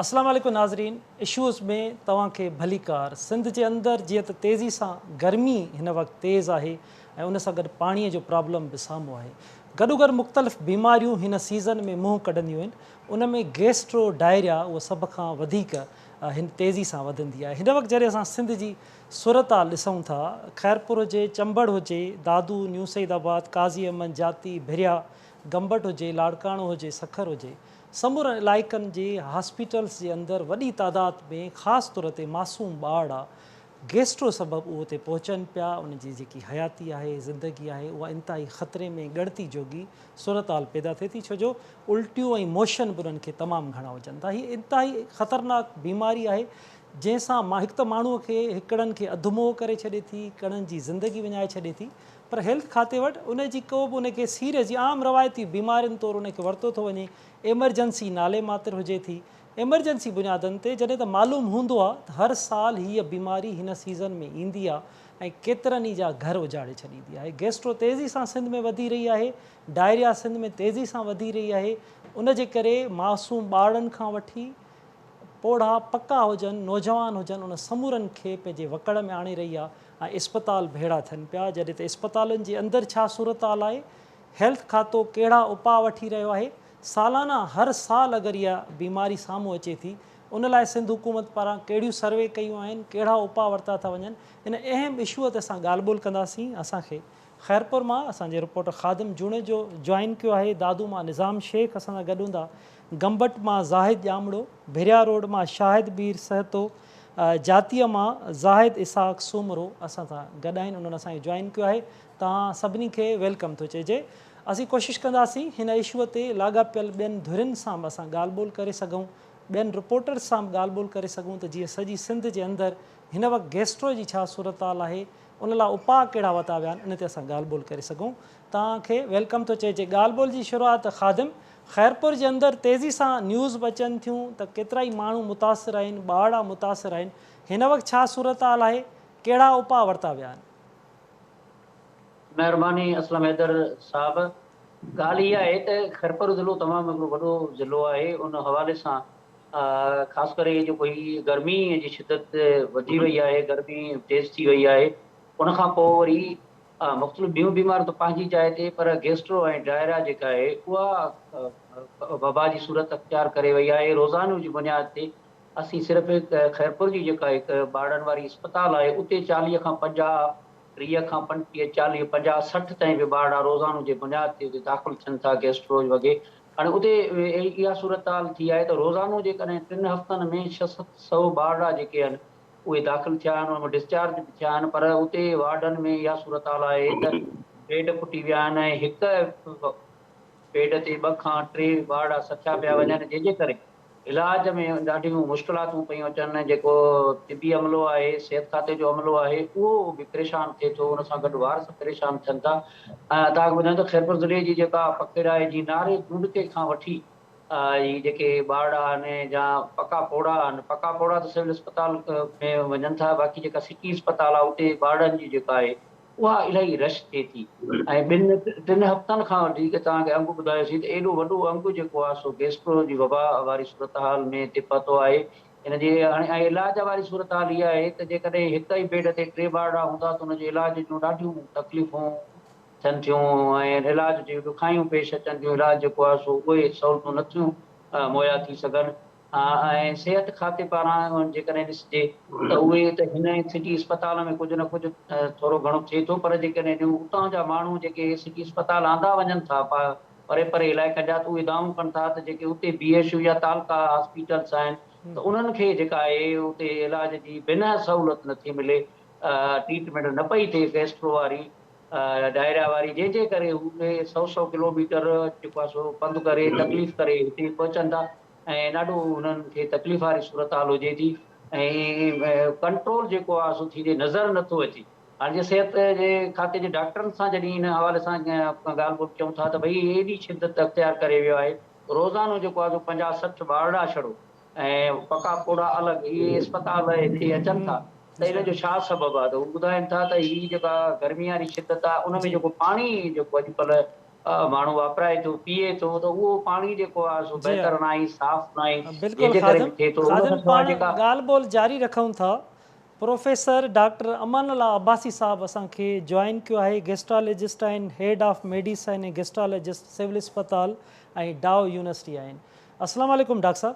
اسلام عليڪم ناظرين اشوز ۾ توهان کي ڀليڪار. سنڌ جي اندر جيئن ته تيزي سان گرمي هن وقت تيز آهي ۽ ان سان گڏ پاڻي جو پرابلم به سامهون آهي گڏوگڏ مختلف بيماريون هن سيزن ۾ منهن ڪڍنديون آهن ان ۾ گيسٽرو ڊائريا اهو سڀ کان وڌيڪ هن تيزي سان وڌندي آهي هن وقت جڏهن اسان سنڌ جي صورتحال ڏسون ٿا خيرپور هجي چمبڙ هجي دادو نيو سعيد آباد قاضي احمد جاتي ڀريا گمبٽ هجي لاڙڪاڻو هجي سکر هجي سمورن علائقن جي هاسپيٽلز جي اندر وڏي تعداد ۾ خاص طور تي معصوم ٻارڙا گيسٽرو سبب اهو اتي پهچن پيا انهن جي جيڪي حياتي آهي زندگي آهي اها انتهائي خطري ۾ ڳڻتي جوڳي صورتحال پيدا ٿئي ٿي ڇو جو الٽيون ۽ موشن به انهن کي تمام گهڻا هجن ٿا هي انتهائي خطرناڪ بيماري آهي جنهن سان هڪ ته ماڻهو کي هڪڙن کي اڌ موهه ڪري ڇڏي ٿي ڪڻن جي زندگي وڃائي ڇڏي ٿي پر هيلٿ کاتي وٽ ان جي ڪو به ان کي سيريس جي عام روايتي بيمارين طور ان کي ورتو ٿو وڃي ايمرجنسي نالي ماتر هجي ٿي ايمرجنسي بنيادن تي جڏهن ته معلوم هوندو آ ته هر سال هيء بيماري هن سيزن ۾ ايندي آ ۽ ڪيترن ئي جا گهر اجاڙي ڇڏيندي آهي گيسٽرو تيزي سان سنڌ ۾ وڌي رهي آهي ڊائريا سنڌ ۾ تيزي سان وڌي رهي آهي ان جي ڪري معصوم ٻارڙن کان وٺي پوڙها پڪا هجن، نوجوان هجن ان سمورن کي پنهنجي وڪڙ ۾ آڻي رهي آ ۽ اسپتال ڀيڙا ٿين پيا جڏهن ته اسپتالن جي اندر ڇا صورتحال آهي، هيلٿ کاتو ڪهڙا اپاء وٺي رهيو آهي، سالانه هر سال اگر اها بيماري سامهون اچي ٿي ان لاء سنڌ حڪومت پاران ڪهڙيون سروي ڪيون آهن، ڪهڙا اپاء ورتا ٿا وڃن، ان اهم اشوء تي اسان ڳالهه ٻولهه ڪنداسين، اسان کي خيرپور مان اسان جي رپورٽر خادم جوڻيجو جوائن ڪيو آهي، دادو مان نظام شيخ اسان سان گڏ هوندا، گمبٽ مان زاهد ڄامڙو، ڀريا روڊ مان شاهد مير سهتو، جاتيء مان زاهد اسحاق سومرو اسان سان گڏ آهن انهن اسان کي جوائن ڪيو آهي توهان سڀني کي welcome ٿو چئجي اسين ڪوشش ڪنداسين هن اشوء تي لاڳاپيل ٻين ڌرين سان به اسان ڳالهه ٻولهه ڪري سگهون ٻين رپورٽرز سان به ڳالهه ٻولهه ڪري سگهون ته جيئن سڄي سنڌ جي اندر هن وقت گيسٽرو جي ڇا صورتحال آهي ان لاء اپاء ڪهڙا ورتا ويا آهن ان تي اسان ڳالهه ٻولهه ڪري سگهون. توهان کي welcome ٿو چئجي. ڳالهه ٻولهه جي شروعات خادم خيرپور جي اندر تيزي سان نيوز به اچن ٿيون ته ڪيترائي ماڻهو متاثر آهن ٻارڙا متاثر آهن هن وقت ڇا صورتحال آهي ڪهڙا اپاء ورتا ويا آهن. مهرباني اسلم حيدر صاحب ڳالهه اها آهي ته خيرپور ضلعو تمام هڪڙو وڏو ضلعو آهي ان حوالي سان خاص ڪري جيڪو هي گرمي جي شدت وڌي وئي آهي، گرمي تيز ٿي وئي آهي، ان کان پوء وري مختلف ٻيون بيماريون ته پنهنجي جاء تي پر گيسٽرو ۽ ڊائريا جيڪا آهي اها وبا جي صورت اختيار ڪري وئي آهي، روزانو جي بنياد تي اسين صرف خيرپور جي جيڪا هڪ ٻارڙن واري اسپتال آهي اتي 40 کان 50 30 کان 35، 40، 50، 60 تائين به ٻارڙا روزانو جي بنياد تي اتي داخل ٿين ٿا گيسٽرو وغي هاڻي اتي اها صورتحال ٿي آهي ته روزانو جيڪڏهن ٽن هفتن ۾ ڇهه ست سئو ٻارڙا جيڪي آهن اهي داخل ٿيا آهن ان ۾ ڊسچارج به ٿيا آهن پر اتي وارڊن ۾ اها صورتحال آهي ته بيڊ ڦٽي ويا آهن ۽ هڪ بيڊ تي ٻه کان ٽي ٻارڙا سٿيا پيا وڃن جنهن جي ڪري علاج ۾ ڏاڍيون مشڪلاتون پيون اچن، جيڪو طبي عملو آهي، صحت کاتي جو عملو آهي، اهو به پريشان ٿئي ٿو، ان سان گڏ وارث پريشان ٿين ٿا ۽ توهان کي ٻڌايان ته خيرپور ضلعي جي جيڪا پکيڙ آهي جي ناري چونڊڪي کان وٺي هي جيڪي ٻارڙا آهن يا پڪا پوڙها آهن، پڪا پوڙها ته سول اسپتال ۾ وڃن ٿا باقي جيڪا سٽي اسپتال آهي اتي ٻارڙن جي جيڪا آهي اها الاهي رش ٿئي ٿي ۽ ٻن ٽن هفتن کان وڌيڪ توهان کي انگ ٻڌايوسين ته ايڏو وڏو انگ جيڪو آهي سو گيسٽرو جي وبا واري صورتحال ۾ هتي پهتو آهي ان جي هاڻي ۽ علاج واري صورتحال اها آهي ته جيڪڏهن هڪ ئي بيڊ تي ٽي ٻارڙا هوندا ته ان جي علاج جون ڏاڍيون تڪليفون ٿين ٿيون ۽ علاج جون ڏکايون پيش اچن ٿيون علاج جيڪو آهي سو اهي سهولتون نٿيون مهيا ٿي سگهن. ۽ صحت کاتي پاران جيڪڏهن ڏسجي ته اهي ته هن سٽي اسپتال ۾ ڪجهه نه ڪجهه ٿورو گهڻو ٿئي ٿو پر جيڪڏهن اتان جا ماڻهو جيڪي سٽي اسپتال آندا وڃن ٿا پري پري علائقن جا ته اهي دانهون ڪن ٿا ته جيڪي اتي بي ايڇ يو يا تعلقا هاسپيٽلس آهن ته انهن کي جيڪا آهي اتي علاج جي بنهه سهولت نٿي ملي ٽريٽمينٽ نه پئي ٿئي گيسٽرو واري ڊائريا واري جنهن جي ڪري هو اهي سئو سئو ڪلوميٽر جيڪو آهي سو پنڌ ڪري تڪليف ڪري هتي پهچن ٿا ۽ ڏاڍو انهن کي تڪليف واري صورتحال هجي ٿي ۽ ڪنٽرول جيڪو آهي سو ٿيندي نظر نٿو اچي. هاڻي جي صحت جي کاتي جي ڊاڪٽرن سان جڏهن ان حوالي سان ڳالهه ٻولهه ڪيون ٿا ته ڀئي ايڏي شدت اختيار ڪري ويو آهي روزانو جيڪو آهي سو 50 60 ٻارڙا ڇڙو ۽ پڪا پوڙها الڳ اهي اسپتال هتي اچن ٿا ته ان جو ڇا سبب آهي ته هو ٻڌائين ٿا ته هي جيڪا گرمي واري شدت آهي ان ۾ جيڪو پاڻي جيڪو اڄڪلهه ماڻهو واپرائي ٿو پيئي ٿو ته اهو پاڻي جيڪو آهي سو جي ها بهتر ناهي صاف ناهي جنهن بلڪل جي ڪري خادم به ٿئي ٿو ان خادم کان سواء پاڻ جيڪا ڳالهه ٻولهه جاري رکون ٿا پروفيسر ڊاڪٽر امان الله عباسي صاحب اسان کي جوائن ڪيو آهي گيسٽرالاجسٽ آهن هيڊ آف ميڊيسن ۽ گيسٽرالاجسٽ سول اسپتال ۽ ڊائو يونيورسٽي آهن السلام عليڪم ڊاڪٽر صاحب.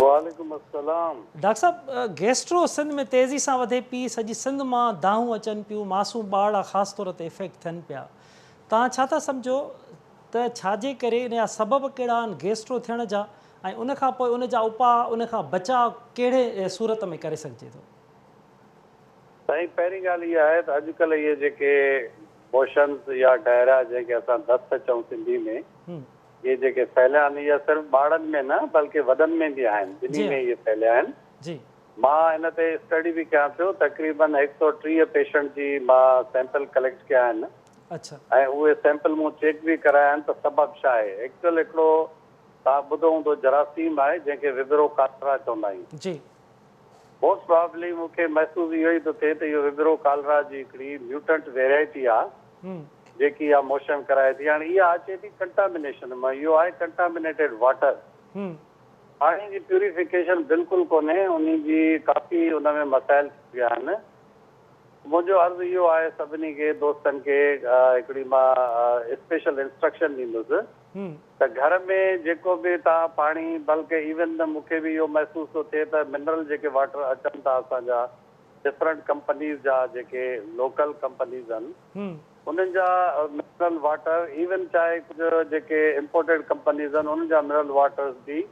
وعليڪم السلام. ڊاڪٽر صاحب گيسٽرو سنڌ ۾ تيزي سان وڌي پي سڄي سنڌ مان دانهون اچن پيون معصوم ٻارڙا خاص طور تي افيڪٽ ٿين پيا توهان ڇا ٿا سمجهو ته ڇا جي ڪري ان جا سبب ڪهڙا آهن گيسٽرو ٿيڻ جا ۽ ان کان پوء ان جا اپاء ان کان بچاء ڪهڙي صورت ۾ ڪري سگهجي ٿو؟ سائين پهرين ڳالهه اها آهي ته اڄڪلهه اهي جيڪي موشنز يا ڊائريا جنهن کي اسان دست چئون سنڌي ۾ اهي جيڪي ڦهليا آهن اهي صرف ٻارڙن ۾ نه بلڪه وڏن ۾ به آهن ٻنهي ۾ اهي ڦهليا آهن مان ان تي اسٽڊي به ڪيان پيو تقريبن 130 پيشنٽ جي مان سيمپل ڪليڪٽ ڪيا آهن ۽ اهي سيمپل مون چيڪ به ڪرايا آهن ته سبب ڇا آهي ايڪچوئل هڪڙو توهان ٻڌو هوندو جراثيم آهي جنهن کي وبرو ڪالرا چوندا آهيون. جي. موسٽ پرابلي مون کي محسوس اهو ئي ٿو ٿئي ته اهو وبرو ڪالرا جي هڪڙي ميوٽنٽ ويرائٽي آ جيڪي اها موشن ڪرائي ٿي. هاڻي اها اچي ٿي ڪنٽامينيشن مان اهو آهي ڪنٽامينيٽيڊ واٽر. پاڻي جي پيوريفڪيشن بلڪل ڪونهي انهي جي ڪافي ان ۾ مسائل ٿي ويا آهن. منهنجو عرض اهو آهي سڀني کي دوستن کي هڪڙي مان اسپيشل انسٽرڪشن ڏيندس ته گهر ۾ جيڪو به توهان پاڻي بلڪه ايون ته مون کي به اهو محسوس ٿو ٿئي ته منرل جيڪي واٽر اچن ٿا اسان جا ڊفرنٽ ڪمپنيز جا جيڪي لوڪل ڪمپنيز آهن انهن جا منرل واٽر ايون چاهي ڪجهه جيڪي امپورٽيڊ ڪمپنيز آهن انهن جا منرل واٽرز به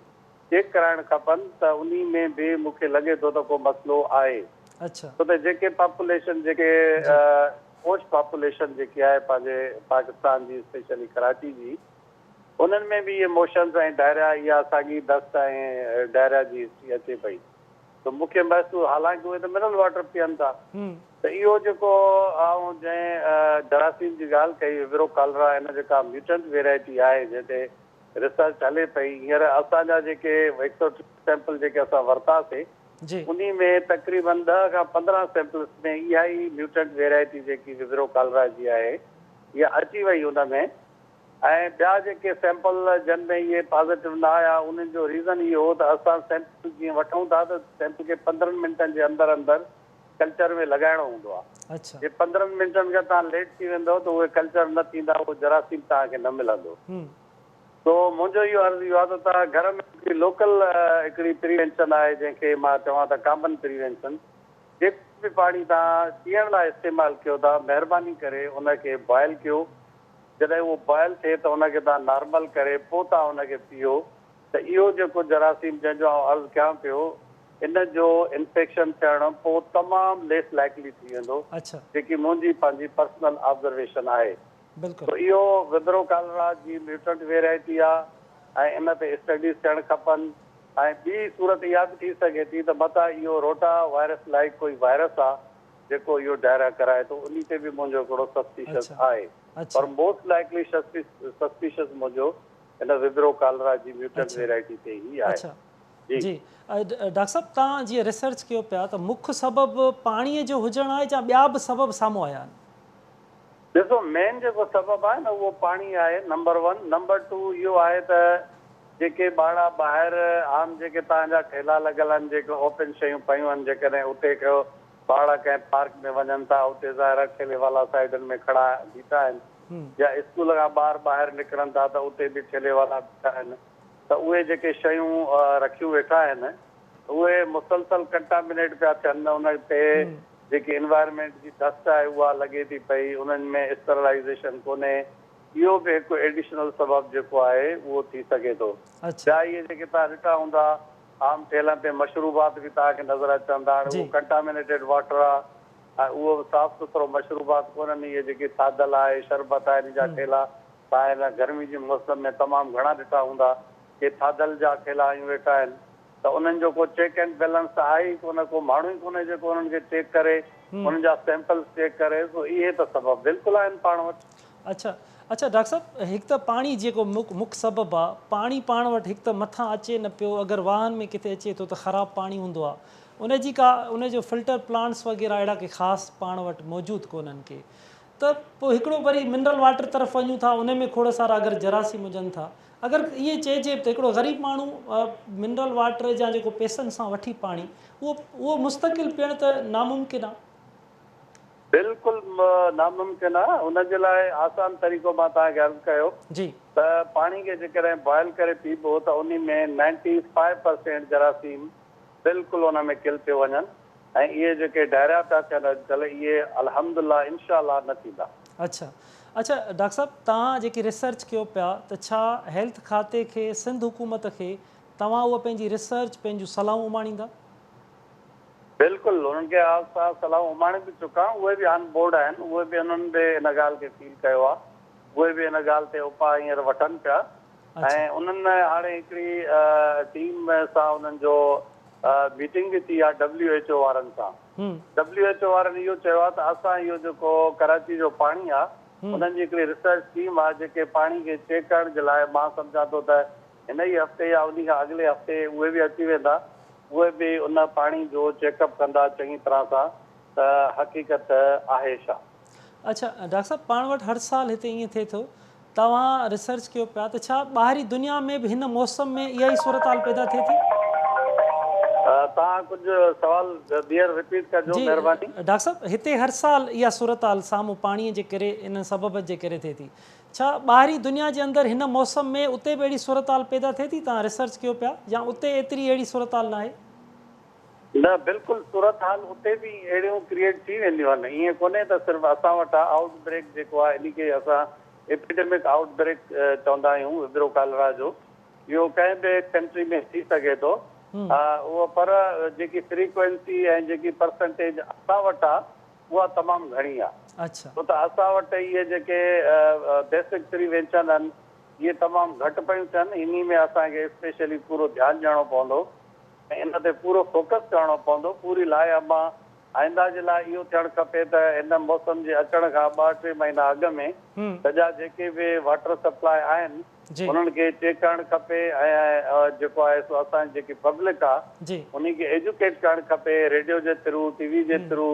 چيڪ ڪرائڻ کپن ته انهي ۾ به مون کي لڳي ٿو ته ڪو مسئلو آهي. ڇو ته جيڪي پاپوليشن جيڪي پوش پاپوليشن جيڪي آهي پنهنجي پاڪستان جي اسپيشلي ڪراچي جي انهن ۾ به اهي موشنز ۽ ڊائريا اها ساڳي دست ۽ ڊائريا جي هسٽري اچي پئي ته مون کي محسوس حالانڪه اهي ته منرل واٽر پيئن ٿا ته اهو جيڪو آئون جنهن جراثيم جي ڳالهه ڪئي وبرو ڪالرا ان جيڪا ميوٽنٽ ويرائٽي آهي جنهن تي ريسرچ هلي پئي هينئر اسان جا جيڪي 130 سيمپل جيڪي اسان ورتاسي انهي ۾ تقريبن 10 کان 15 سيمپلس ۾ اها ئي ميوٽنٽ ويرائٽي جيڪي وبرو ڪالرا جي آهي اها اچي وئي ان ۾ ۽ ٻيا جيڪي سيمپل جن ۾ اهي پازيٽو نه آيا انهن جو ريزن اهو هو ته اسان سيمپل جيئن وٺون ٿا ته سيمپل کي 15 منٽن جي اندر اندر ڪلچر ۾ لڳائڻو هوندو آهي جي 15 منٽن کان توهان ليٽ ٿي ويندو ته اهي ڪلچر نه ٿيندا اهو جراثيم توهان کي نه ملندو. سو منهنجو اهو عرض اهو آهي ته توهان گهر ۾ هڪڙي لوڪل هڪڙي پريوينشن آهي جنهن کي مان چوان ته ڪامن پريوينشن جيڪو به پاڻي توهان پيئڻ لاء استعمال ڪيو ٿا مهرباني ڪري ان کي بوائل ڪيو جڏهن اهو بوائل ٿئي ته ان کي توهان نارمل ڪري پوء توهان ان کي پيئو ته اهو جيڪو جراثيم جنهن جو آئون عرض ڪيان پيو ان جو انفيڪشن ٿيڻ پوء تمام ليس لائيڪلي ٿي ويندو جيڪي منهنجي پنهنجي پرسنل آبزرويشن آهي. بلڪل. سو اهو وبرو ڪالرا جي ميوٽنٽ ويرائٽي آ ۽ ان تي اسٽڊيز ٿيڻ کپن ۽ ٻي صورت اها به ٿي سگهي ٿي ته متان اهو روٽا وائرس لائيڪ ڪوئي وائرس آ جيڪو اهو ڊائريا ڪرائي ٿو انهي تي به منهنجو هڪڙو سسپيشس آهي پر موسٽ لائيڪلي سسپيشس منهنجو ان وبرو ڪالرا جي ميوٽنٽ ويرائٽي تي ئي آهي. جي جي ڊاڪٽر صاحب توهان جيئن ريسرچ ڪيو پيا ته مک سبب پاڻي جو هجڻ آهي جا ٻيا به سبب سامهون آيا آهن؟ ڏسو مين جيڪو سبب آهي نه اهو پاڻي آهي نمبر ون نمبر ٽو اهو آهي ته جيڪي ٻارڙا ٻاهر عام جيڪي توهان جا ٺيلا لڳل آهن جيڪي اوپن شيون پيون آهن جيڪڏهن اتي ڪو ٻارڙا ڪنهن پارڪ ۾ وڃن ٿا اتي ظاهر آهي ٺيلي والا سائيڊن ۾ کڙا بيٺا آهن يا اسڪول کان ٻار ٻاهر نڪرن ٿا ته اتي به ٺيلي والا بيٺا آهن ته اهي جيڪي شيون رکيون ويٺا آهن اهي مسلسل ڪنٽامينيٽ پيا ٿين ان تي جيڪي انوائرمينٽ جي ڊسٽ آهي اها لڳي ٿي پئي انهن ۾ اسٽرلائيزيشن ڪونهي اهو به هڪ ايڊيشنل سبب جيڪو آهي اهو ٿي سگهي ٿو. ٻيا اهي جيڪي توهان ڏٺا هوندا عام ٺيلن تي مشروبات به توهان کي نظر اچن ٿا هاڻي اهو ڪنٽامينيٽيڊ واٽر آهي ۽ اهو به صاف سٿرو مشروبات ڪونهن اهي جيڪي ٿاڌل آهي شربت آهن جا ٺيلا توهان هن گرمي جي موسم ۾ تمام گهڻا ڏٺا هوندا ڪي ٿاڌل جا ٺيلا هنيون ويٺا آهن ته انهن جو ڪو چيڪ اينڊ بيلنس ته آهي ئي ڪونه، ڪو ماڻهو ئي ڪونهي جيڪو انهن کي چيڪ ڪري، انهن جا سيمپلز چيڪ ڪري، سو اهي ته سبب بلڪل آهن پاڻ وٽ. اڇا اڇا ڊاڪٽر صاحب هڪ ته پاڻي جيڪو مک سبب آ پاڻي پاڻ وٽ هڪ ته مٿان اچي نه پيو اگر واهن ۾ ڪٿي اچي ٿو ته خراب پاڻي هوندو آ ان جي ڪا ان جو فلٽر پلانٽس وغيره اهڙا ڪي خاص پاڻ وٽ موجود ڪونهن ڪي. ته پوء هڪڙو وري منرل واٽر طرف وڃون ٿا ان ۾ کوڙ سارا اگر جراثيم هجن ٿا اگر ائين چئجي به ته هڪڙو غريب ماڻهو منرل واٽر يا جيڪو پئسن سان وٺي پاڻي اهو اهو مستقل پيئڻ ته ناممڪن آ. بلڪل ناممڪن آ ان جي لاء آسان طريقو مان توهان کي عرض ڪيو جي. ته پاڻي کي جيڪڏهن بوائل ڪري پيئبو ته انهي ۾ نائنٽي فائيو پرسينٽ جراثيم بلڪل ان ۾ ڪل ٿيو وڃن ۽ اهي جيڪي ڊائريا پيا ٿين اڄڪلهه اهي الحمدالله انشاء الله نه ٿيندا. اڇا اڇا ڊاڪٽر صاحب توهان جيڪي ريسرچ ڪيو پيا ته ڇا هيلٿ کاتي کي سنڌ حڪومت کي توهان اها پنهنجي ريسرچ پنهنجون صلاحون اماڻيندا؟ بلڪل انهن کي اسان صلاحون اماڻي به چڪا اهي به آن بورڊ آهن اهي به انهن به ان ڳالهه کي فيل ڪيو آهي اهي به ان ڳالهه تي اپاء هينئر وٺن پيا ۽ انهن هاڻي هڪڙي ٽيم سان انهن جو ميٽنگ به ٿي آهي ڊبليو ايڇ او وارن سان. ڊبليو ايڇ او وارن اهو چيو آهي ته اسان اهو جيڪو ڪراچي جو پاڻي آهي انهن جي هڪڙي ريسرچ ٽيم آهي جيڪي پاڻي کي چيڪ ڪرڻ جي لاء مان سمجهان ٿو ته هن ئي هفتي يا انهي کان اڳلي هفتي اهي به اچي ويندا اهي به ان پاڻي جو چيڪ اپ ڪندا چڱي طرح سان ته حقيقت آهي ڇا. اڇا ڊاڪٽر صاحب پاڻ وٽ هر سال هتي ائين ٿئي ٿو توهان ريسرچ ڪيو پيا ته ڇا ٻاهرين دنيا ۾ به هن موسم ۾ اها ئي صورتحال پيدا ٿئي ٿي؟ توهان ڪجهه سوال ٻيهر رپيٽ ڪجو جي مهرباني. ڊاڪٽر صاحب هتي هر سال اها صورتحال سامهون پاڻي جي ڪري انهن سببن جي ڪري ٿئي ٿي ڇا ٻاهرين دنيا جي اندر هن موسم ۾ اتي به اهڙي صورتحال پيدا ٿئي ٿي توهان ريسرچ ڪيو پيا يا اتي ايتري اهڙي صورتحال ناهي؟ نه بلڪل صورتحال اتي به اهڙيون ڪريئيٽ ٿي وينديون آهن ائين ڪونهي ته صرف اسان وٽ آهي آئوٽ بريڪ جيڪو آهي انهي کي اسان ايپيڊمڪ آئوٽ بريڪ چوندا آهيون وبرو ڪالرا جو اهو ڪنهن به ڪنٽري ۾ ٿي سگهي ٿو اهو پر جيڪي فريڪوئنسي ۽ جيڪي پرسنٽيج اسان وٽ آهي اها تمام گهڻي آهي ڇو ته اسان وٽ اهي جيڪي بيسڪ پريوينشن آهن اهي تمام گهٽ پيون ٿين انهي ۾ اسان کي اسپيشلي پورو ڌيان ڏيڻو پوندو ۽ ان تي پورو فوڪس ڪرڻو پوندو، پوري لاء اما آئنده جي لاء اهو ٿيڻ کپي ته هن موسم جي اچڻ کان ٻه ٽي مهينا اڳ ۾ سڄا جيڪي به واٽر سپلاء آهن انهن کي چيڪ ڪرڻ کپي ۽ جيڪو آهي سو اسان جي جيڪي پبلڪ آهي انهي کي ايجوڪيٽ ڪرڻ کپي ريڊيو جي ٿرو ٽي وي جي ٿرو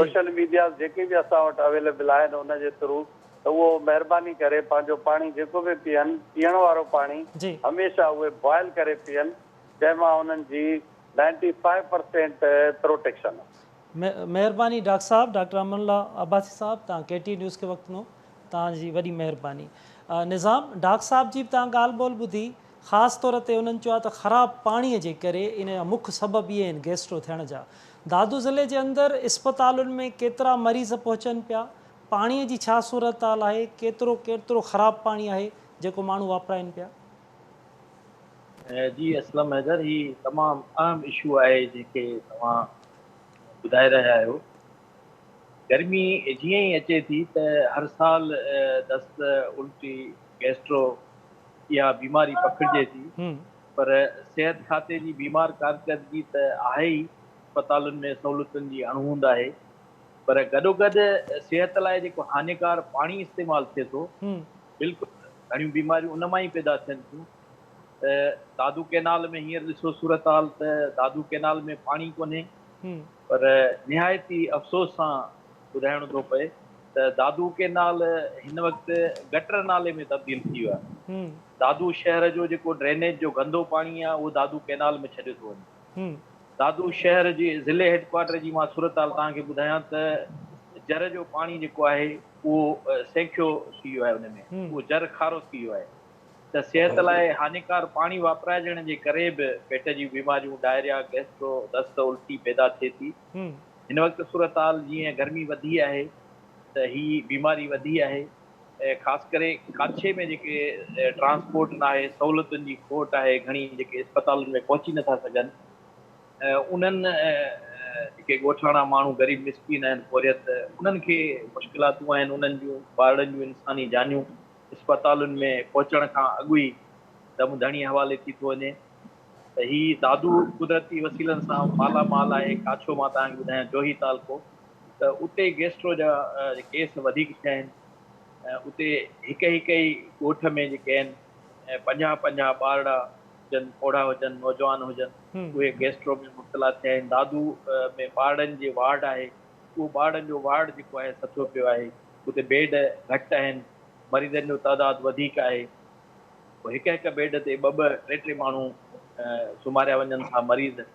سوشل ميڊياز جيڪي به اسان وٽ اويليبل آهن ان جي ٿرو ته اهو مهرباني ڪري پنهنجو پاڻي جيڪو به پيئن پيئڻ وارو پاڻي هميشه اهي بوائل ڪري پيئن جنهن مان انهن جي نائنٽي فائيو پرسينٽ پروٽيڪشن آهي. مهرباني ڊاڪٽر صاحب ڊاڪٽر امان الله عباسي صاحب توهان ڪي ٽي نيوز کي وقت ڏنو توهان جي وڏي مهرباني نظام ڊاڪٽر صاحب جي به توهان ڳالهه ٻولهه ٻڌي خاص طور تي انهن چيو آهي ته خراب پاڻي جي ڪري ان جا مک سبب اهي آهن گيسٽرو ٿيڻ جا دادو ضلعي جي اندر اسپتالن ۾ ڪيترا مريض پهچن پيا پاڻي جي ڇا صورتحال آهي ڪيترو ڪيترو خراب پاڻي آهي جيڪو ماڻهو واپرائن پيا. جي اسلم حيدر هي تمام اهم اشو آهي جنهن کي توهان ٻڌائي رهيا آهيو گرمي جيئن ئي اچي ٿي ته هر سال دست الٽي گيسٽرو اها بيماري پکڙجي ٿي پر صحت کاتي جي بيمار ڪارڪردگي ته آهي ئي اسپتالن ۾ سهولتن جي اڻهوند آهي پر گڏوگڏ صحت لاء جيڪو هاڃيڪار پاڻي استعمال ٿئي ٿو بلڪل گهڻيون بيماريون ان مان ئي پيدا ٿين ٿيون ته دادو ڪينال ۾ هينئر ڏسو صورتحال ته دادو ڪينال ۾ پاڻي ڪونهي پر نهايت ئي افسوس سان ٻڌائڻو ٿو پئي ته دادو ڪينال هن وقت گٽر نالي ۾ تبديل ٿي ويو آهي. دادو شهر جو جيڪو ڊرينيج جو گندو پاڻي آهي اهو دادو ڪينال ۾ ڇڏيو ٿو وڃي. دادو شهر جي ضلعي هيڊ ڪوارٽر جي مان صورتحال توهان کي ٻڌايان ته جر جو پاڻي جيڪو آهي اهو سينکيو ٿي ويو آهي ان ۾ اهو جر کارو ٿي ويو آهي ته صحت لاء هاڃيڪار پاڻي واپرائجڻ جي ڪري به پيٽ جون بيماريون ڊائريا، گيسٽرو، دست، الٽي پيدا ٿئي ٿي. هن وقت صورتحال جيئن گرمي وڌي آهي ته هي بيماري وڌي آهي خاص ڪري ڪاڇي ۾ جيڪي ٽرانسپورٽ ناهي سهولتن جي کوٽ آهي گهڻي جيڪي اسپتالن ۾ پهچي نٿا سگهن انهن جيڪي ڳوٺاڻا ماڻهو غريب مسڪين آهن پورهيت انهن کي مشڪلاتون آهن انهن جون ٻارڙن جون انساني جانيون اسپتالن ۾ پهچڻ کان اڳ ئي دم ڌڻي حوالي ٿي ٿو وڃي ته هي دادو قدرتي وسيلن سان مالا مال آهي ڪاڇو مان توهان کي ٻڌايان جوهي تعلقو ته اتي گيسٽرو جا ڪيس وڌيڪ ٿيا آهن اتي هڪ هڪ ئي ڳوٺ ۾ جيڪي آهن پنجاهه پنجاهه ٻارڙا هجن، پوڙها هجن، نوجوان هجن، اهي گيسٽرو ۾ مبتلا ٿيا آهن. دادو ۾ ٻارڙن جي وارڊ آهي، اهو ٻارڙن جو وارڊ جيڪو آهي سٿيو پيو آهي. اتي بيڊ گهٽ آهن، مريضن جو تعداد وڌيڪ آهي، پوء هڪ هڪ بيڊ تي ٻه ٻه ٽي ٽي ماڻهو سمهاريا وڃن ٿا مريض ته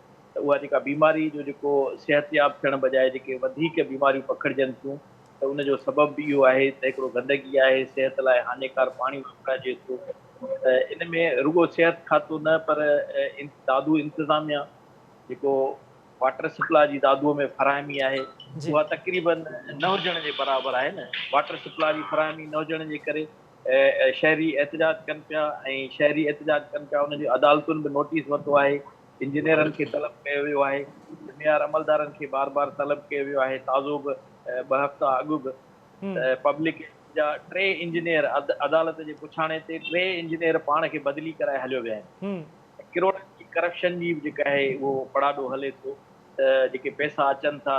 اها جيڪا بيماري جو جيڪو صحتياب ٿيڻ بجاء جيڪي وڌيڪ بيماريون پکڙجن ٿيون ته ان جو سبب به اهو آهي ته هڪڙو گندگي آهي صحت لاء هاڃيڪار پاڻي واپرائجي ٿو ته ان ۾ رڳو صحت کاتو نه پر دادو انتظاميا جيڪو واٽر سپلاء جي دادوء ۾ فراهمي آهي اها تقريبن نه هجڻ جي برابر آهي نه واٽر سپلاء جي فراهمي نه هجڻ جي ڪري شهري احتجاج ڪن پيا ۽ شهري احتجاج ڪن پيا ان جي عدالتن به نوٽيس ورتو آهي انجنيئرن کي طلب ڪيو ويو آهي ذميوار عملدارن کي بار بار طلب ڪيو ويو آهي تازو به ٻه هفتا اڳ به ته پبلڪ جا ٽي انجنيئر عدالت جي پڇاڻي تي ٽي انجنيئر پاڻ کي بدلي ڪرائي هليو ويا آهن ڪروڙن جي ڪرپشن جي به جيڪا آهي اهو پڙاڏو هلي ٿو ته جيڪي پئسا اچن ٿا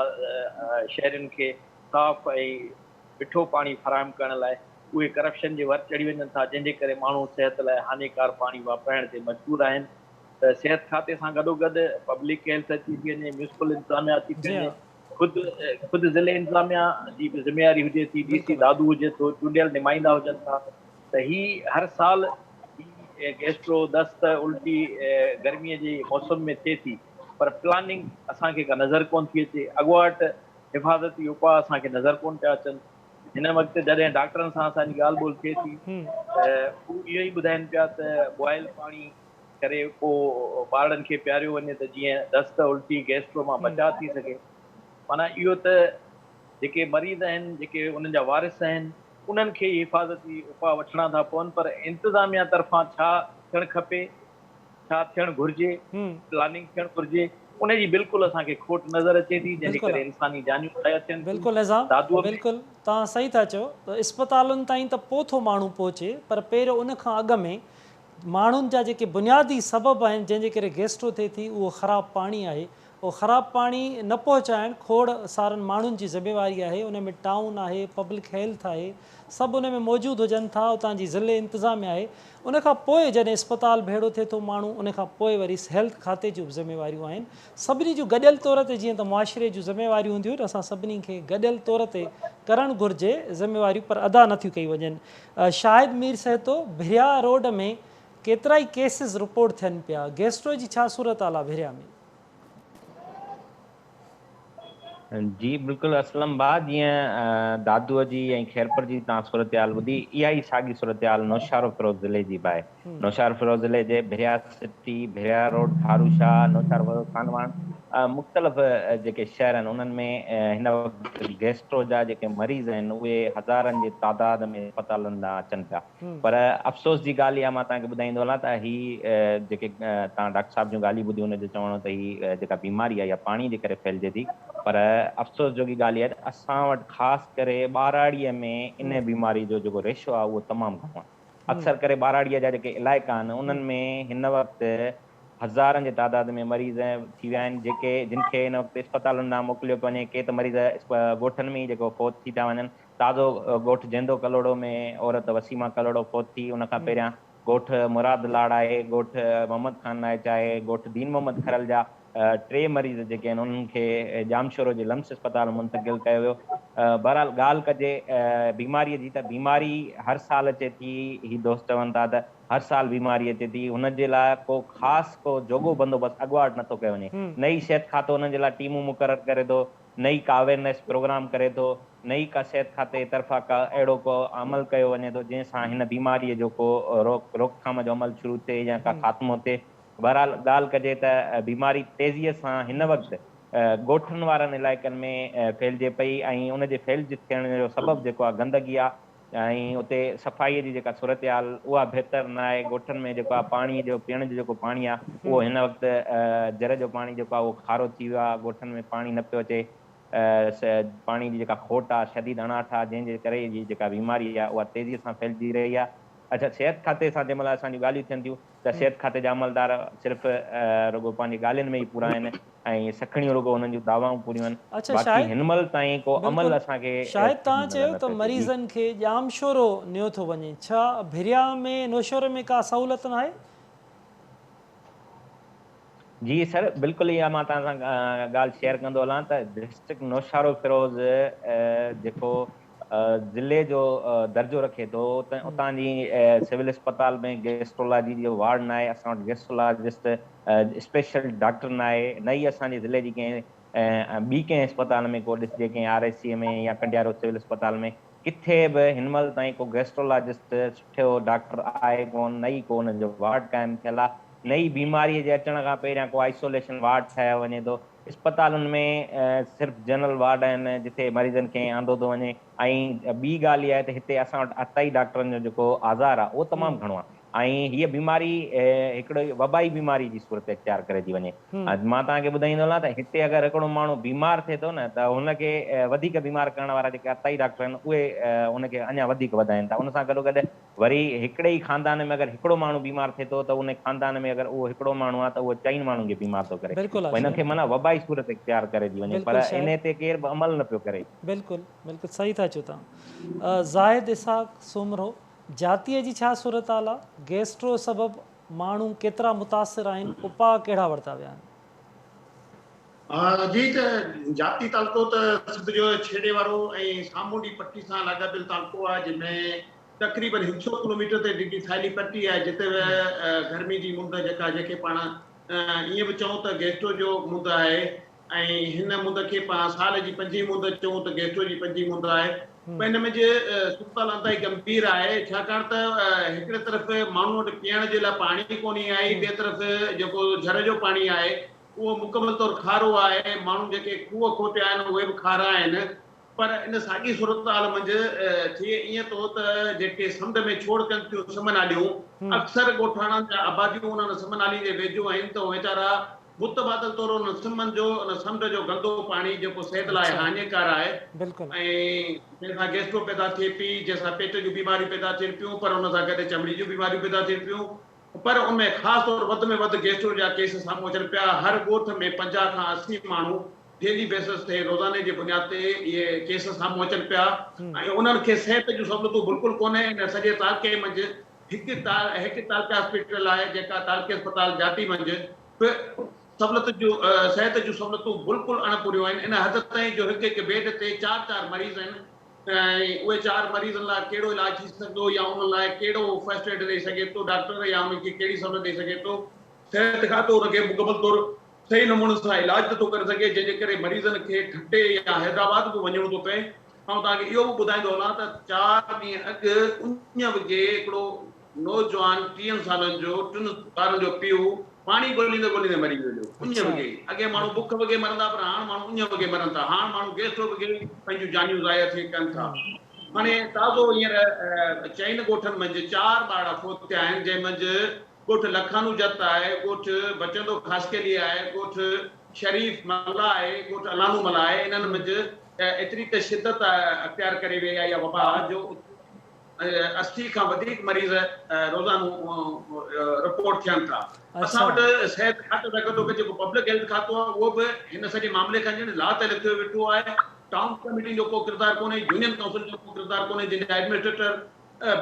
شهرين کي صاف ۽ مٺو پاڻي فراهم ڪرڻ لاء اهي ڪرپشن جي ور چڙهي وڃن ٿا جنهن جي ڪري ماڻهو صحت لاء هاڃيڪار پاڻي واپرائڻ تي مجبور آهن ته صحت کاتي سان گڏوگڏ پبلڪ هيلٿ اچي ٿي وڃي ميونسپل انتظاميا اچي ٿي وڃي خود خود ضلعي انتظاميا جي به ذميواري هجي ٿي ڊي سي دادو هجي ٿو چونڊيل نمائندا هجن ٿا ته هي هر سال هي گيسٽرو، دست، الٽي گرمي جي موسم ۾ ٿئي ٿي پر پلاننگ اسان کي ڪا نظر ڪونه ٿي اچي، اڳواٽ حفاظتي اپاء اسان کي نظر ڪونه پيا اچن. هن وقت جڏهن ڊاڪٽرن سان اسان جي ڳالهه ٻولهه ٿئي ٿي ته هو اهو ئي ٻڌائين پيا ته بوائل پاڻي ڪري پوء ٻارڙن کي پياريو وڃي ته جيئن دست، الٽي، گيسٽرو مان بچاء ٿي سگهي. معنيٰ اهو ته جيڪي مريض آهن، جيڪي انهن جا وارث آهن، انهن کي ئي حفاظتي اپاء وٺڻا ٿا پون پر انتظاميا طرفان ڇا ٿيڻ کپي، ڇا ٿيڻ گهرجي، پلاننگ ٿيڻ گهرجي، ان جي بلڪل اسان کي کوٽ نظر اچي ٿي، جنهن جي ڪري انساني جانيون ضايع ٿين ٿيون. بلڪل نظام دادوء ۾. بلڪل توهان صحيح ٿا چئو ته اسپتالن تائين ته پوء ٿو ماڻهو پهچي پر پهريون ان کان اڳ ۾ ماڻهن جا جيڪي بنيادي سبب آهن جنهن جي ڪري گيسٽرو ٿئي ٿي اهو خراب پاڻي آهي اهو خراب پاڻي نه پهچائڻ کوڙ سارن ماڻهن جي ذميواري آهي ان ۾ ٽائون آهي پبلڪ هيلٿ آهي سڀ ان ۾ موجود هجن ٿا اتان جي ضلعي انتظاميا آهي ان کان پوء جڏهن اسپتال ڀيڙو ٿئي ٿو ماڻهو ان کان پوء وري هيلٿ کاتي جون به ذميواريون آهن سڀني جون گڏيل طور تي جيئن ته معاشري جون ذميواريون هونديون آهن اسان سڀني کي گڏيل طور تي ڪرڻ گهرجي ذميواريون پر ادا نه ٿيون ڪيون وڃن شاهد مير سهتو ڀريا روڊ ۾ ڪيترائي ڪيسز رپورٽ ٿين پيا، گيسٽرو جي ڇا صورتحال آ ڀريا ۾؟ جي بلڪل اسلم ڀاء جيئن دادوء جي ۽ خيرپور جي توهان صورتحال ٻڌي اها ئي ساڳي صورتحال نوشهروفيروز ضلعي جي به آهي نوشهروفيروز ضلعي جي ڀريا سٽي، ڀريا روڊ، ٺارو شاهه، نوشهروفيروز خانواهڻ مختلف جيڪي شهر آهن انهن ۾ هن وقت گيسٽرو جا جيڪي مريض آهن اهي هزارن جي تعداد ۾ اسپتالن ڏانهن اچن پيا. پر افسوس جي ڳالهه اها مان توهان کي ٻڌائيندو هلان ته هي جيڪي توهان ڊاڪٽر صاحب جون ڳالهيون ٻڌيون ان جو چوڻ هو ته هي جيڪا بيماري آهي اها پاڻي جي ڪري ڦهلجي ٿي پر افسوس جوڳي ڳالهه اها آهي ته اسان وٽ خاص ڪري ٻهراڙيء ۾ ان بيماري جو جيڪو ريشو آهي اهو تمام گهڻو آهي اڪثر ڪري ٻهراڙيء جا جيڪي علائقا آهن انهن ۾ هن وقت هزارن جي تعداد ۾ مريض ٿي ويا آهن جيڪي جن کي هن وقت اسپتالن ڏانهن موڪليو پيو وڃي ڪي ته مريض ڳوٺن ۾ ئي جيڪو فوت ٿي ٿا وڃن تازو ڳوٺ جيندو ڪلهوڙو ۾ عورت وسيما ڪلهوڙو فوت ٿي، ان کان پهريان ڳوٺ مراد لاڙ آهي، ڳوٺ محمد خان نائچ آهي، ڳوٺ دين محمد کرل جا ٽي مريض جيڪي آهن انهن کي ڄامشورو جي لمس اسپتال منتقل ڪيو ويو. بهرحال ڳالهه ڪجي بيماري جي ته بيماري هر سال اچي ٿي، هي دوست چون ٿا ته هر سال بيماري اچي ٿي، هن جي لاء ڪو خاص ڪو جوڳو بندوبست اڳواٽ نٿو ڪيو وڃي، نه ئي صحت کاتو انهن جي لاء ٽيمون مقرر ڪري ٿو، نه ئي ڪا اويرنيس پروگرام ڪري ٿو، نه ئي ڪا صحت کاتي طرفان ڪا اهڙو ڪو عمل ڪيو وڃي ٿو جنهن سان هن بيماريء جو ڪو روڪٿام جو عمل شروع ٿئي يا ڪا خاتمو ٿئي. بهرحال ڳالهه ڪجي ته بيماري تيزيء سان هن وقت ڳوٺن وارن علائقن ۾ ڦهلجي پئي ۽ ان جي ڦهلج ٿيڻ جو سبب جيڪو آهي گندگي آهي ۽ اتي صفائيء جي جيڪا صورتحال اها بهتر نه آهي، ڳوٺن ۾ جيڪو آهي پاڻي جو پيئڻ جو جيڪو پاڻي آهي اهو هن وقت جر جو پاڻي جيڪو آهي اهو کارو ٿي ويو آهي، ڳوٺن ۾ پاڻي نه پيو اچي، پاڻي جي جيڪا کوٽ آهي شديد اڻاٺ آهي جنهن جي ڪري هي جيڪا بيماري آهي اها تيزيء سان ڦهلجي رهي آهي. اڇا صحت کاتي سان جنهن مهل اسان جون ڳالهيون ٿين ٿيون ته صحت کاتي جا عملدار صرف رڳو پنهنجي ڳالهين ۾ ئي پورا آهن ۽ سکڻيون رڳو انهن جون دعوائون پوريون آهن اڇا باقي شاهد هن مهل تائين ڪو عمل بلڪل اسان کي شاهد توهان نظر چيو نه ته پيو اچي جي. مريضن کي ڄامشورو نيو ٿو وڃي ڇا ڀريا ۾ نوشهري ۾ ڪا سهولت ناهي؟ جي سر بلڪل اها مان توهان سان ڳالهه شيئر ڪندو هلان ته ڊسٽرڪٽ نوشهروفيروز جيڪو ضلعي جو درجو رکي ٿو ته اتان جي سول اسپتال ۾ گيسٽرولاجي جو وارڊ ناهي، اسان وٽ گيسٽرولاجسٽ اسپيشل ڊاڪٽر ناهي، نه ئي اسان جي ضلعي جي ڪنهن ٻي ڪنهن اسپتال ۾ ڪو ڏسجي ڪنهن آر ايس سي ۾ يا ڪنڊيارو سول اسپتال ۾ ڪٿي به هن مهل تائين ڪو گيسٽرولاجسٽ سٺو ڊاڪٽر آهي ڪونه، نه ئي ڪو انهن جو وارڊ قائم ٿيل آهي، نه ئي بيماري جي اچڻ کان پهريان ڪو آئسوليشن وارڊ ٺاهيو وڃي ٿو. اسپتالن ۾ صرف جنرل وارڊ آهن جتي مريضن کي آندو ٿو وڃي ۽ ٻي ڳالهه اها آهي ته هتي اسان وٽ عطائي ڊاڪٽرن جو جيڪو آزار آهي اهو تمام گهڻو آهي ۽ هيء بيماري هڪڙي وبائي بيماري جي صورت اختيار ڪري ٿي وڃي. مان توهان کي ٻڌائيندو هلان ته هتي اگر هڪڙو ماڻهو بيمار ٿئي ٿو نه ته هن کي وڌيڪ بيمار ڪرڻ وارا جيڪي عطائي ڊاڪٽر آهن اهي ان کي اڃا وڌيڪ وڌائين ٿا. ان سان گڏوگڏ وري هڪڙي ئي خاندان ۾ اگر هڪڙو ماڻهو بيمار ٿئي ٿو ته ان خاندان ۾ اگر اهو هڪڙو ماڻهو آهي ته اهو چئن ماڻهن کي بيمار ٿو ڪري. هن کي معنيٰ وبائي صورت اختيار ڪري ٿي وڃي پر انهي تي ڪير به عمل نه پيو ڪري. بلڪل بلڪل صحيح ٿا چئو توهان. زاهد اسحاق سومرو جاتيء جي ڇا صورتحال آ؟ گيسٽرو سبب ماڻهو ڪيترا متاثر آهن، اپاء ڪهڙا ورتا ويا آهن؟ جي ته جاتي تعلقو ته سنڌ جو ڇيڙي وارو ۽ سامونڊي پٽي سان لاڳاپيل تعلقو آهي جنهن ۾ تقريبن هڪ سئو ڪلوميٽر تي ڊگهي ساحلي پٽي آهي جتي به گرمي جي مند جيڪا جنهن کي پاڻ ائين به چئون ته گيسٽرو جو مند آهي ۽ هن مند کي پاڻ سال جي پنجين مند چئون ته گيسٽرو جي پنجين مند آهي پر ان ۾ جي صورتحال انتهائي گنڀير آهي ڇاڪاڻ ته هڪڙي طرف ماڻهن وٽ پيئڻ جي لاء پاڻي ڪونهي آهي ٻئي طرف جيڪو جھر جو پاڻي آهي اهو مڪمل طور کارو آهي ماڻهن جيڪي کوهه کوٽيا آهن اهي به کارا آهن پر ان ساڳي صورتحال منجهه ٿئي ائين ٿو ته جيڪي سمنڊ ۾ ڇوڙ ڪن ٿيون سم ناليون اڪثر ڳوٺاڻن جا آباديون انهن سم نالين جي ويجهو آهن ته ويچارا متبادل طور ان سمن جو ان سمنڊ جو گندو پاڻي جيڪو صحت لاء هاڃيڪار آهي ۽ جنهن سان گيسٽرو پيدا ٿئي پئي جنهن سان پيٽ جون بيماريون پيدا ٿين پيون پر ان سان گڏ چمڙي جون بيماريون پيدا ٿين پيون پر ان ۾ خاص طور وڌ ۾ وڌ گيسٽرو جا ڪيس سامهون اچن پيا هر ڳوٺ ۾ 50 کان 80 ماڻهو ڊيلي بيسس تي روزاني جي بنياد تي اهي ڪيس سامهون اچن پيا ۽ انهن کي صحت جون سهولتون بلڪل ڪونهي ان سڄي تعلقي منجهه هڪ هڪ تعلقه هاسپيٽل آهي جيڪا تعلقي اسپتال جاتي منجهه به سهولت جون صحت جون سهولتون بلڪل اڻ پوريون آهن ان حد تائين جو هڪ هڪ بيڊ تي چار چار مريض آهن ۽ اهي چار مريضن لاء ڪهڙو علاج ٿي سگهندو يا انهن لاء ڪهڙو فرسٽ ايڊ ڏئي سگهي ٿو ڊاڪٽر يا انهن کي ڪهڙي سهولت ڏئي سگهي ٿو صحت کاتو ان کي مڪمل طور صحيح نموني سان علاج نٿو ڪري سگهي جنهن جي ڪري مريضن کي ٺٽي يا حيدرآباد به وڃڻو ٿو پئي آئون توهان کي اهو به ٻڌائيندو هلان ته چار ڏينهن اڳ اڃ وگهي هڪڙو نوجوان ٽيهن سالن جو ٽن ٻارن جو پيء پاڻي ڳوليندي ڳوليندي مري ويو هليو. اڃ وگهي. اڳي ماڻهو بک وگهي مرندا پر هاڻ ماڻهو اڃ وگهي مرن ٿا. هاڻ ماڻهو گيسٽرو وگهي پنهنجون جانيون ضايع ٿي ڪن ٿا. هاڻي تازو هينئر چئن ڳوٺن منجهه چار ٻارڙا فوت ٿيا آهن جنهن منجهه ڳوٺ لکانو جت آهي، ڳوٺ بچندو خاصخيلي آهي، ڳوٺ شريف ملاح آهي، ڳوٺ الانو ملاح آهي. انهن منجهه ايتري ته شدت اختيار ڪري وئي آهي اها وبا جو 80 کان وڌيڪ مريض روزانو رپورٽ ٿين ٿا. اسان وٽ صحت کاتي سان گڏوگڏ جيڪو پبلڪ هيلٿ کاتو آهي اهو به هن سڄي معاملي کان ڄڻ لاتعلق ٿيو ويٺو آهي. ٽائون ڪميٽين جو ڪو ڪردار ڪونهي، يونين ڪائونسل جو ڪو ڪردار ڪونهي جن جا ايڊمنسٽريٽر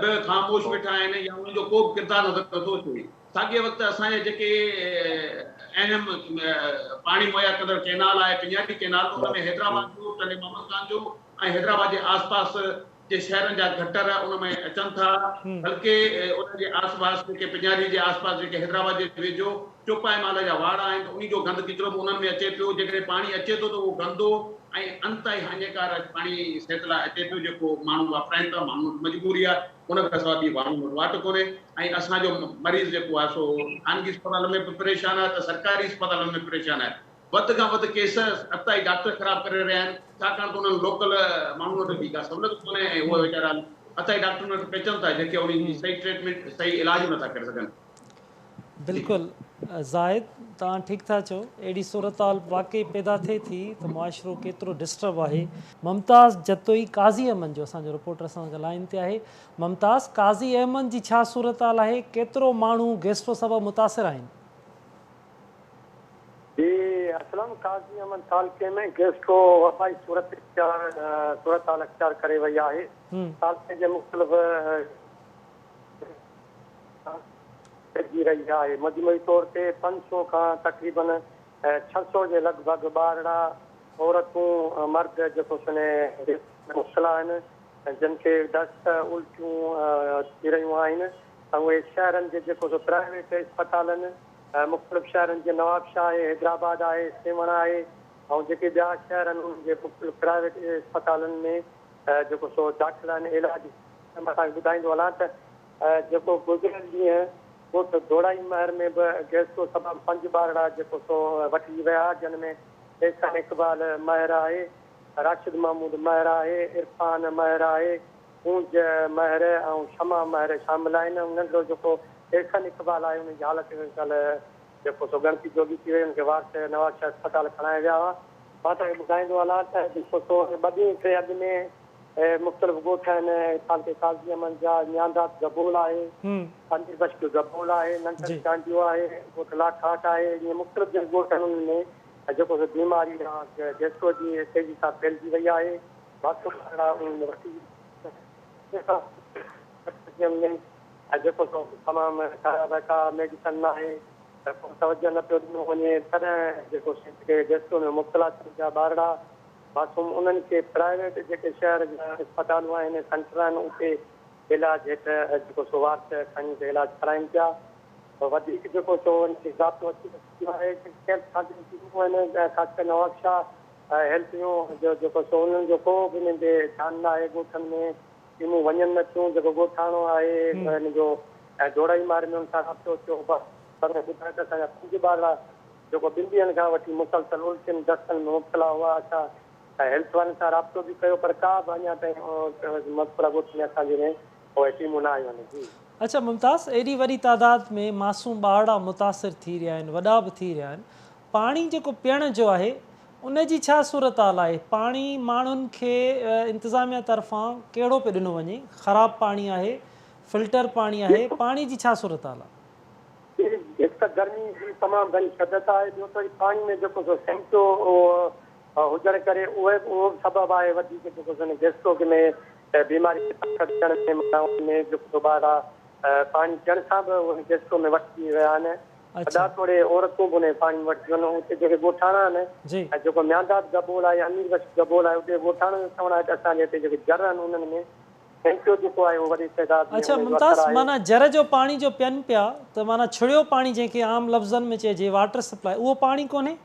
به خاموش ويٺا آهن يا انهن جو ڪو به ڪردار نظر نٿو اچي. ساڳئي وقت اسان جا جيڪي اهم پاڻي مهيا ڪندڙ ڪئنال آهي پڃاري ڪئنال ان ۾ حيدرآباد جو، ٽنڊي محمد خان جو ۽ حيدرآباد جي آس پاس جي شهرن جا گٽر ان ۾ اچن ٿا بلڪه ان جي آس پاس جيڪي پڃاري جي آس پاس جيڪي حيدرآباد جي ويجهو چوپائي مال جا واڙا آهن ته انهي جو گند ڪچرو به انهن ۾ اچي پيو جيڪڏهن پاڻي اچي ٿو ته اهو گندو ۽ انتهائي هاڃيڪار پاڻي صحت لاء اچي پيو جيڪو ماڻهو واپرائين ٿا ماڻهن وٽ مجبوري آهي ان کان سواء ٻي ماڻهن وٽ واٽ ڪونهي ۽ اسان جو مريض جيڪو آهي سو خانگي اسپتالن ۾ به پريشان آهي ته سرڪاري اسپتالن ۾ پريشان آهي وڌ کان وڌ ڪيس ابتائي ڊاڪٽر خراب ڪري رهيا آهن ڇاڪاڻ ته انهن لوڪل ماڻهن وٽ ٻي ڪا سهولت ڪونهي ۽ اهي ويچارا ابتائي ڊاڪٽرن وٽ پهچن ٿا جيڪي انهن جي صحيح ٽريٽمينٽ صحيح علاج نٿا ڪري سگهن. بلڪل زاهد توهان ٺيڪ ٿا چئو اهڙي صورتحال واقعي پيدا ٿئي ٿي ته معاشرو ڪيترو ڊسٽرب آهي. ممتاز جتوئي قاضي احمد جو اسان جو رپورٽر اسان سان گڏ لائين تي آهي ممتاز قاضي احمد جي ڇا صورتحال آهي ڪيترو ماڻهو گيسٽرو سبب متاثر آهن. جي اسلم قاضي احمد تعلقي ۾ گيسٽرو وبائي صورت اختيار صورتحال اختيار ڪري وئي آهي تعلقي جي مختلف پئجي رهي آهي، مجموعي طور تي 500 کان تقريبن 600 جي لڳ ڀڳ ٻارڙا، عورتون، مرد جيڪو سنهي مبتلا آهن. جن کي دست الٽيون ٿي رهيون آهن ۽ اهي شهرن جي جيڪو سو پرائيويٽ اسپتالن مختلف شهرن جيئن نوابشاهه آهي، حيدرآباد آهي، سيوهڻ آهي ۽ جيڪي ٻيا شهر آهن انهن جي مختلف پرائيويٽ اسپتالن ۾ جيڪو سو داخل آهن علاج مان توهان کي ٻڌائيندو هلان ته جيڪو گذريل ڏينهن ڳوٺ ڌوڙائي مهر ۾ به گيسٽرو سبب پنج ٻارڙا جيڪو سو وٺجي ويا جن ۾ احسان اقبال مهر آهي، راشد محمود مهر آهي، عرفان مهر آهي، ڪونج مهر ۽ شمع مهر شامل آهن ۽ ننڍڙو جيڪو احسن اقبال آهي ان جي حالت ڪالهه جيڪو سو ڳڻتي جوڳي ٿي وئي ان کي وارث نوابشاهه اسپتال کڻائي ويا هئا. مان توهان کي ٻڌائيندو هلان ته جيڪو سو ٻه ڏينهن ٽي اڳ ۾ مختلف ڳوٺ آهن تعلقي قاضي احمد جا ميانداد گبول آهي، امير بخش گبول آهي، ننڍن چانڊيو آهي، ڳوٺ لاکاٽ آهي ائين مختلف جيڪي ڳوٺ آهن انهن ۾ جيڪو سو بيماري يا گيسٽرو جي تيزي سان ڦهلجي وئي آهي، باقي ٻارڙا انهن ۾ وٺي ۾ جيڪو سو تمام خراب آهي، ڪا ميڊيسن ناهي، ڪو توجه نه پيو ڏنو وڃي، تڏهن جيڪو سو گيسٽرو ۾ مبتلا ٿين پيا ٻارڙا معصوم انهن کي پرائيويٽ جيڪي شهر جا اسپتالون آهن، سينٽر آهن اتي علاج هيٺ جيڪو سو وارث کڻي اتي علاج ڪرائين پيا. وڌيڪ جيڪو سو ان کي ضابطو اچي چڪو آهي ڪيمپ کاتي جون ٽيمون آهن خاص ڪري نوابشاهه هيلٿ جون جو جيڪو سو انهن جو ڪو به انهن تي ڌيان نه آهي ڳوٺن ۾ ٽيمون وڃن نه ٿيون جيڪو ڳوٺاڻو آهي ان جو ڊوڙائي مار ۾ ان سان رابطو ٿيو پر ٻڌايو ته اسان جا پنج ٻارڙا جيڪو ٻن ڏينهن کان وٺي مسلسل الٽين دستن ۾ مبتلا هئا اسان هيلٿ وارن سان رابطو به ڪيو پر ڪا به اڃا تائين مذڪوره ڳوٺ ۾ اسان جي ۾ اهي ٽيمون نه آيون آهن جي. اڇا ممتاز ايڏي وڏي تعداد ۾ معصوم ٻارڙا متاثر ٿي رهيا آهن وڏا به ٿي رهيا آهن پاڻي جيڪو پيئڻ جو آهي ان جي ڇا صورتحال آهي پاڻي ماڻهن کي انتظاميا طرفان ڪهڙو پيو ڏنو وڃي خراب پاڻي آهي فلٽر پاڻي آهي پاڻي جي ڇا صورتحال آهي. هڪ ته گرمي جي تمام گهڻي شدت آهي ٻيو ته وري پاڻي ۾ جيڪو سو سينٽو هجڻ ڪري اهي اهو به سبب آهي وڌيڪ جيڪو سو گيسٽروڪ ۾ بيماري ٿيڻ ۾ معنيٰ ان ۾ جيڪو سو ٻارڙا پاڻي پيئڻ سان به ان گيسٽرو ۾ وٺجي ويا آهن وڏا توڙي عورتون به ان پاڻي ۾ وٺجي وڃن اتي جيڪي ڳوٺاڻا آهن ۽ جيڪو ميانداد گبول آهي امير بخش گبول آهي اتي ڳوٺاڻن جو چوڻ آهي ته اسان جي هتي جيڪي جر آهن انهن ۾ سينٽو جيڪو آهي اهو وڏي تعداد ۾ اڇا ان جو ممتاز اثر آهي. معنيٰ جر جو پاڻي جو پين پيا ته معنيٰ ڇڙيو پاڻي جنهن کي عام لفظن ۾ چئجي واٽر سپلاء اهو پاڻي ڪونهي؟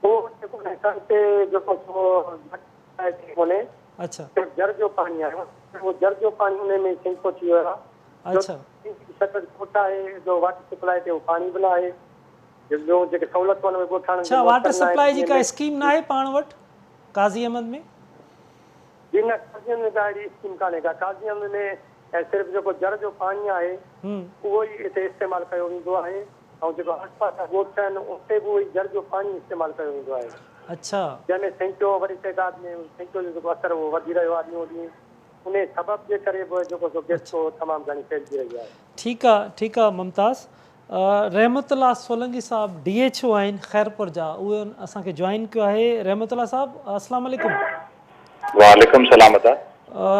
اهو اتي ڪونهي سر اتي جيڪو سو گهٽ آهي اتي ڪونهي. اڇا. صرف جر جو پاڻي آهي اهو جر جو پاڻي انهي ۾ سينکو ٿي ويو آهي. اڇا. شدت کوٽ آهي جو واٽر سپلاء تي اهو پاڻي به نه آهي ٻيون جيڪي سهولتون آهن اهي ڳوٺاڻن کي ڇا واٽر ميسر نه آهن سپلاء جي جنهن ڪا ۾ اسڪيم ناهي پاڻ وٽ قاضي احمد ۾؟ جي نه قاضي احمد ۾ ڪا اهڙي اسڪيم ڪانهي ڪا قاضي احمد ۾ صرف جيڪو جر جو پاڻي آهي اهو ئي اتي استعمال ڪيو ويندو آهي ۽ جيڪو آس پاس جا ڳوٺ آهن اتي به اهو ئي جر جو پاڻي استعمال ڪيو ويندو آهي. اڇا. جنهن ۾ سينچو وڏي تعداد ۾ سينچو جو جيڪو اثر اهو وڌي رهيو آهي ڏينهون ڏينهن انهي سبب جي ڪري به جيڪو سو گيسٽرو تمام گهڻي ڦهلجي رهي آهي. ٺيڪ آ ٺيڪ آ ممتاز. رحمت الله سولنگي صاحب ڊي ايڇ او آهن خيرپور جا اهي اسان کي جوائن ڪيو آهي رحمت الله صاحب السلام عليڪم. وعليڪم سلام ادا.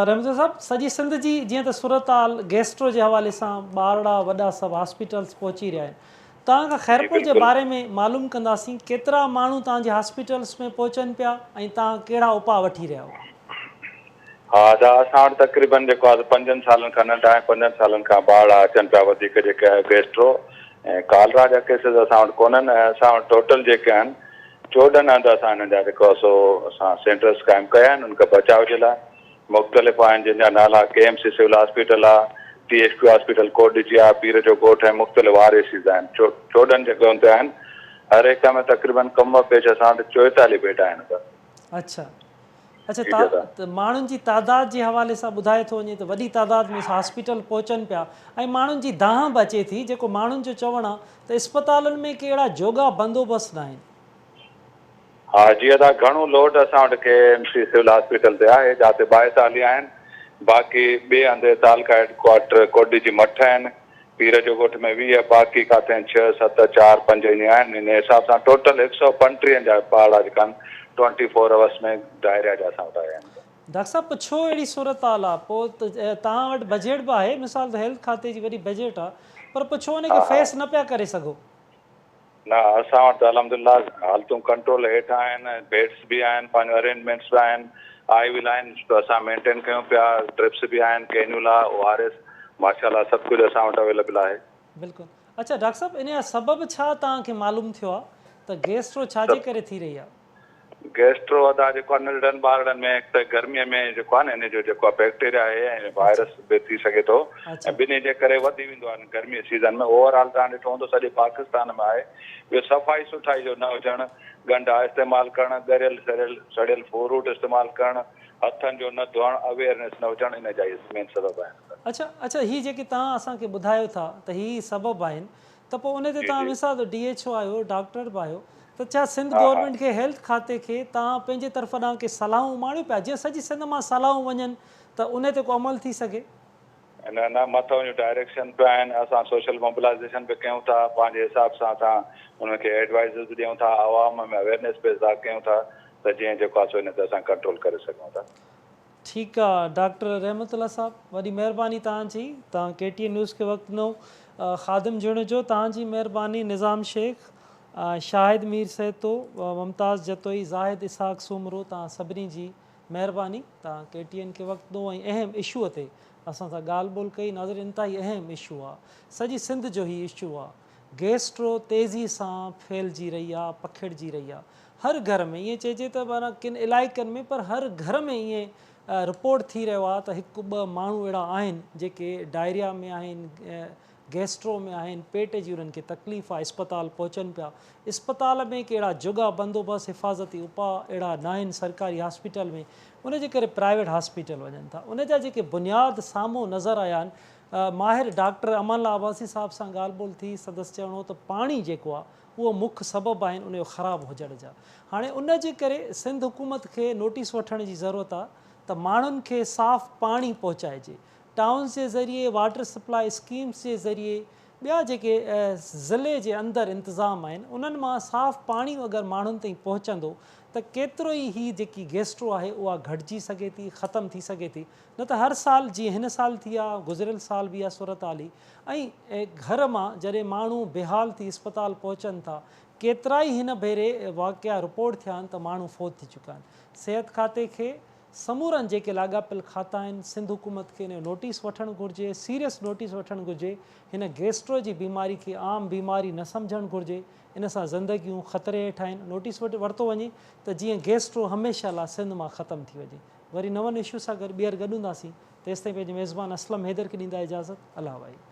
رحمت الله صاحب سڄي سنڌ جي جيئن ته صورتحال گيسٽرو جي حوالي سان ٻارڙا وڏا سڀ هاسپيٽلس پهچي رهيا آهن توهان کان جي خيرپور جي بلڪل. باري ۾ معلوم ڪنداسين ڪيترا ماڻهو توهان جي هاسپيٽلس ۾ پهچن پيا ۽ توهان ڪهڙا اپاء وٺي رهيا آهيو. ها ادا اسان وٽ تقريبن جيڪو آهي پنجن سالن کان ننڍا ۽ پنجن سالن کان ٻارڙا اچن پيا وڌيڪ جيڪي آهي گيسٽرو ۽ ڪالرا جا ڪيسز اسان وٽ ڪونهن ۽ اسان وٽ ٽوٽل جيڪي آهن 14 هنڌ اسان انهن جا جيڪو آهي سو اسان سينٽرس قائم ڪيا آهن ان کي بچاء جي لاء مختلف آهن جن جا نالا K M C civil hospital آهي ٽي ايڇ ڪيو هاسپيٽل ڪوٽ ڏجي آهي پير جو ڳوٺ ۽ مختلف آر اي سيز آهن 14 جڳهن تي آهن هر هڪ ۾ تقريبن ڪم و پيش اسان وٽ 44 بيڊ آهن ادا. اڇا اڇا ته ماڻهن جي تعداد جي حوالي سان ٻڌايو ٿو وڃي ته وڏي تعداد ۾ هاسپيٽل پهچن پيا ۽ ماڻهن جي دانهن به اچي ٿي جيڪو ماڻهن جو چوڻ آ ته اسپتالن ۾ ڪي اهڙا جوڳا بندوبست ناهن. ها جي ادا گهڻو لوڊ اسان وٽ K M C civil hospital تي آهي جاتي 42 آهن باقي ٻئي هنڌ تعلقه هيڊ ڪوارٽر ڪوٽڏيجي مٺ آهن پير جو ڳوٺ ۾ 20 باقي ڪاٿي 6، 7، 4، 5 ائين آهن ان حساب سان ٽوٽل 135 جا ٻارڙا جيڪا آهن ٽوئنٽي فور آورس ۾ ڊائريا جا اسان وٽ آيا آهن. ڊاڪٽر صاحب پوء ڇو اهڙي صورتحال آ پوء ته توهان وٽ بجيٽ به آهي مثال ته هيلٿ کاتي جي وڏي بجيٽ آ پر پوء ڇو ان کي فيس نه پيا ڪري سگهو. نه اسان وٽ ته الحمدلله حالتون ڪنٽرول هيٺ آهن بيڊس به آهن پنهنجو ارينجمينٽس به آهن آء وي لائن اسان مينٽين ڪيون پيا ڊرپس به آهن ڪينيولا او آر ايس ماشاء الله سڀ ڪجهه اسان وٽ اويليبل آهي. بلڪل اڇا ڊاڪٽر صاحب ان جا سبب ڇا توهان کي معلوم ٿيو آ ته گيسٽرو ڇا جي ڪري ٿي رهي آ؟ گيسٽرو ادا جيڪو آ ننڍڙن ٻارڙن ۾ هڪ ته گرمي ۾ جيڪو آ نه ان جو جيڪو آ بيڪٽيريا آهي ۽ وائرس به ٿي سگهي ٿو ۽ ٻنهي جي ڪري وڌي ويندو آ گرمي سيزن ۾ اوور آل توهان ڏٺو هوندو سڄي پاڪستان ۾ آهي ٻيو صفائي سٺائي جو نه هجڻ ڳنڍا استعمال ڪرڻ ڳريل سڙيل سڙيل فروٽ استعمال ڪرڻ هٿن جو نه ڌوئڻ اويئرنيس نه هجڻ ان جا اهي مين سبب آهن. اڇا اڇا هي جيڪي توهان اسان کي ٻڌايو ٿا ته هي سبب آهن ته پوء ان تي جي توهان جي مثال ڊي ايڇ او آهيو ڊاڪٽر به آهيو ته ڇا سنڌ ها ها. گورنمينٽ کي هيلٿ کاتي کي توهان پنهنجي طرف ڏانهن ڪي صلاحون اماڻيو پيا جيئن سڄي سنڌ مان صلاحون وڃن ته ان تي ڪو عمل ٿي سگهي. نه نه مٿئون جون ڊائريڪشن به آهن اسان سوشل موبلائيزيشن به ڪيون ٿا پنهنجي حساب سان اسان انهن کي ايڊوائيزز به ڏيون ٿا عوام ۾ اويئرنيس پيدا ڪيون ٿا ته جيئن جيڪو آهي سو ان تي اسان ڪنٽرول ڪري سگهون ٿا. ٺيڪ آ ڊاڪٽر رحمت الله صاحب وڏي مهرباني توهان جي توهان ڪي ٽي اين نيوز کي وقت ڏنو خادم جوڻيجو توهان جي مهرباني نظام شيخ شاهد مير سهتو ممتاز جتوئي زاهد اسحاق سومرو توهان سڀني جي مهرباني توهان ڪي ٽي اين کي وقت ڏنو ۽ اهم اشو تي اسان سان ڳالهه ٻولهه ڪئي ناظرين انتهائي اهم اشو آ سڄي سنڌ جو هي اشو آ گيسٽرو تيزي سان ڦهلجي رهي آ پکڙجي رهي آ هر گهر ۾ ائين چئجي ته معنيٰ ڪن علائقن ۾ پر هر گهر ۾ ائين رپورٽ ٿي رهيو آهي ته هڪ ٻه ماڻهو اهڙا آهن جيڪي ڊائريا ۾ آهن گيسٽرو ۾ آهن پيٽ جي انهن کي تڪليف آهي اسپتال پهچن پيا اسپتال ۾ ڪي اهڙا جوڳا بندوبست حفاظتي اپاء اهڙا ناهن سرڪاري هاسپيٽل ۾ ان جي ڪري پرائيويٽ هاسپيٽل وڃن ٿا ان جا جيڪي بنياد سامهون نظر آيا آهن ماهر ڊاڪٽر امان الله عباسي صاحب سان ڳالهه ٻولهه ٿي سندس چوڻ هو ته پاڻي جيڪو آهي اهو مک سبب آهن ان جو خراب هجڻ جا. هاڻي ان جي ڪري سنڌ حڪومت کي نوٽيس وٺڻ جي ضرورت آ ته ماڻهن کي صاف پاڻي پهچائجي. ٽائونز جي ذريعي واٽر سپلاء اسڪيمز جي ذريعي ٻيا جيڪي ضلعي جي اندر انتظام آهن انهن مان صاف پاڻي اگر ماڻهن تائين پهچندو ته ڪيترو ئي هي جيڪي گيسٽرو آهي اها گهٽجي سگهي ٿي ختم ٿي سگهي ٿي نه ته هر سال جيئن هن سال ٿي آ گذريل سال به اها صورتحال هئي ۽ گهر مان جڏهن ماڻهو بيحال ٿي اسپتال پهچن ٿا، ڪيترائي هن ڀيري واقعا رپورٽ ٿيا آهن ته ماڻهو فوت ٿي چڪا آهن. صحت کاتي کي سمورن جيڪي لاڳاپيل کاتا آهن، سنڌ حڪومت کي ان جو نوٽيس وٺڻ گهرجي، سيريس نوٽيس وٺڻ گهرجي، هن گيسٽرو جي بيماري کي عام بيماري نه سمجهڻ گهرجي، ان سان زندگيون خطري هيٺ آهن، نوٽيس ورتو وڃي ته جيئن گيسٽرو هميشه لا سنڌ مان ختم ٿي وڃي. وري نون اشو سان گڏ ٻيهر گڏ هونداسين. تيستائين پنهنجي ميزبان اسلم حيدر کي ڏيندا اجازت الله واهي.